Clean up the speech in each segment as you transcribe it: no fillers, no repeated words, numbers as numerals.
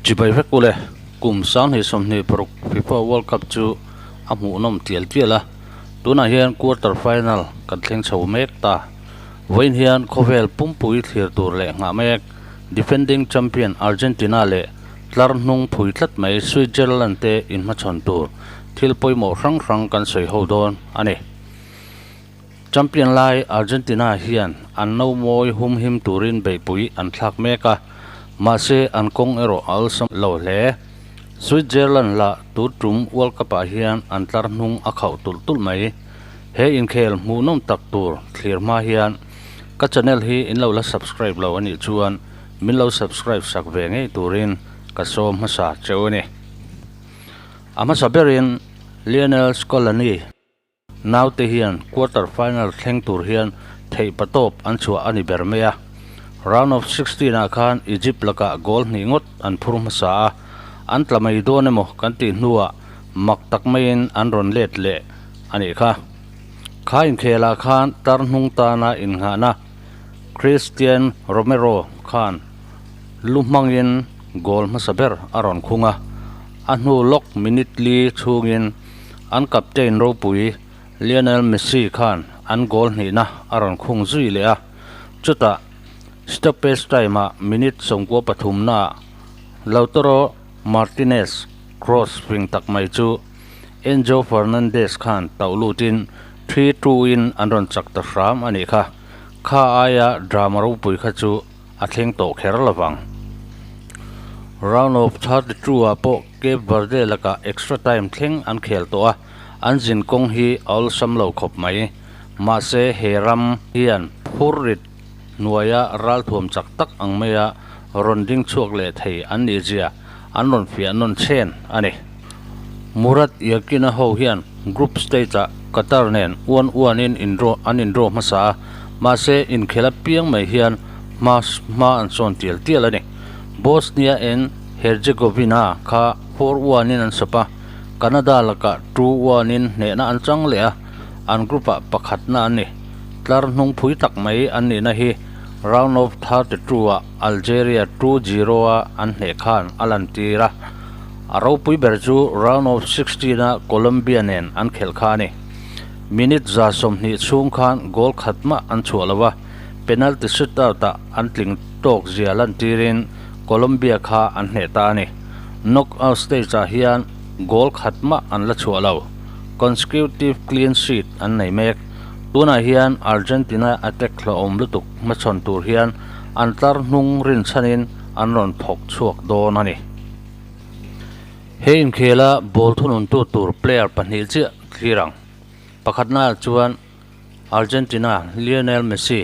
Chibai vek ule, kum 2026 FIFA World Cup chu a hmuhnawm tial tial a, tunah hian quarter final kan thleng chho mek ta. Vawiin hian khawvel pumpui thlir tur leh nghah mek defending champion Argentina leh tlar hnung phui tlat mai Switzerland te inhmachhawn tur thil pawimawh hrang hrang kan sawi ho dawn a ni. Champion lai Argentina hian an no mawi humhim turin beihpui an thlak mek a, mahse an kawng erawh a awlsam lo hle. Switzerland lah tur tum World Cup ah hian an tlar hnung a khauh tulh tulh mai. He inkhel hmuhnawm tak tur thlir hma hian ka channel hi in lo la subscribe lo anih chuan min lo subscribe sak ve ngei turin ka sawm hmasa cheu a ni. A hmasa berin Lionel Scaloni. Naute hian quarter final thleng tur hian theih patawp an chhuah a ni ber mai a. Round of 16 ah khan Egypt lakah goal hnih ngawt an phur hmasa a, an tla mai dawn emaw kan tih hnuah mak tak maiin an rawn let leh a nih kha. Kha inkhelah khan tar hnung tana innghahna Cristian Romero khan lu hmangin goal hmasa ber a rawn khung a, a hnu lawk minute li chhungin An captain ropui Lionel Messi khan an goal hnihna a rawn khung zui leh a, chutah stoppage time-ah minute 93 naah Lautaro Martinez cross fing tak mai chu Enzo Fernandez khan tauh lutin 3-2 in an rawn chak ta hram a nih kha. Kha aia drama ropui kha chu a thleng tawh kher lovang. Round of 32 ah pawh Cape Verde lakah extra time thleng an khel tawh a, an zin kawng hi a awlsam lo khawp mai. Mahse he ram hian phur rit hnuaia ralthuam chak tak ang maia rawn ding chhuak leh thei an nih zia an rawn fiah nawn chhen a ni. Murat Yakin-a ho hian group stage-ah Qatar nen uan uanin indraw an indraw hmasa a, mahse inkhel apiang mai hian hma hma an sawn tial tial a ni. Bosnia and Herzegovina kha 4-1 in an sawp a, Canada lakah 2-1 in hnehna an chang leh a, an group-ah pakhatna an ni. Tlar hnung phui tak mai an nihna hi round of 32-ah Algeria 2-0 a an hneh khan a lantir a. A ropui ber chu round of 16 a Colombia nen an khelh kha a ni. Minute 20 chhung khan goal khat mah an chhuah lo a, penalty shootout ah an tling tawk zia lantirin Colombia kha an hneh ta a ni. Knockout stage ah hian goal khat mah an la chhuah lo. Consecutive clean sheet an nei mek. Tunah hian Argentina attack hlauhawm lutuk hmachhawn tur hian an tlar hnung rinchhanin an rawn thawk chhuak dawn a ni. He inkhela ball thununtu tur player pahnih chiah thlir ang. Pakhatnaah chuan Argentina Lionel Messi.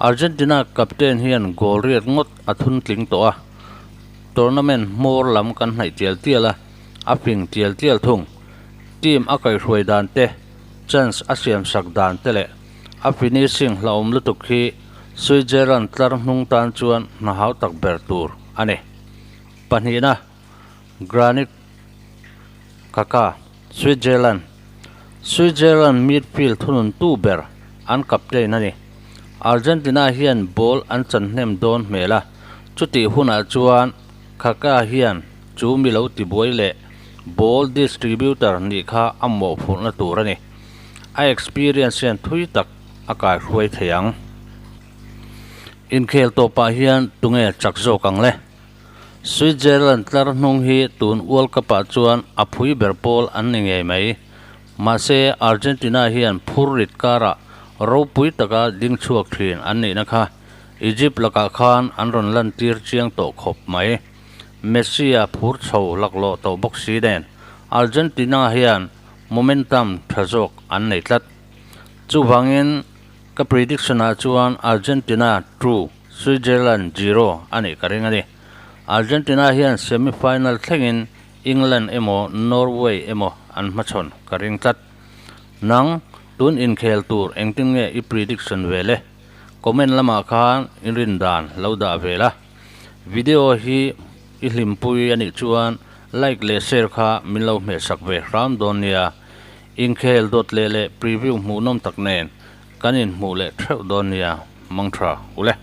Argentina captain hian goal riat ngawt a thun tling tawh a, tournament hmawr lam kan hnaih tial tial a, a fing tial tial thung. Team a kaihhruai dan te, chance a siamsak dan te leh a finishing hlauhawm lutuk hi Switzerland tlar hnung tan chuan hna hau tak ber tur a ni. Pahnihna, Granit Xhaka, Switzerland. Switzerland midfield thununtu ber an captain a ni. Argentina hian ball an chan hnem dawn hmel a, chutih hunah chuan Xhaka hian chu mi lo tibuai leh ball distributor nih kha a mawhphurhna tur a ni. A experience hian thui tak a kaihruai thei ang. Inkhel tawpah hian tunge chak zawk ang le? Switzerland tlar hnung hi tun World Cup-ah chuan a phui ber pawl an ni ngei mai. Mahse, Argentina hian phur rit karah ropui taka ding chhuak thin an nihna kha Egypt lakah khan an rawn lantir chiang tawh khawp mai. Messi-a phur chho laklawh tawh bawk si nen Argentina hian momentum tha zawk an nei tlat. Chuvangin ka prediction-ah chuan Argentina 2, Switzerland 0 a nih ka ring a ni. Argentina hian semi-final thlengin England emaw Norway emaw an hmachhawn ka ring tlat. Nang, tun inkhel tur engtin nge i prediction ve le? Comment lamah khan i rin dan lo dah ve la. Video hi i hlimpui a nih chuan like leh share kha min lo hmehsak ve hram dawn nia. Inkhel dawt leh leh preview hmuhnawm tak nen kan inhmuh leh theuh dawn nia. Mangtha ule.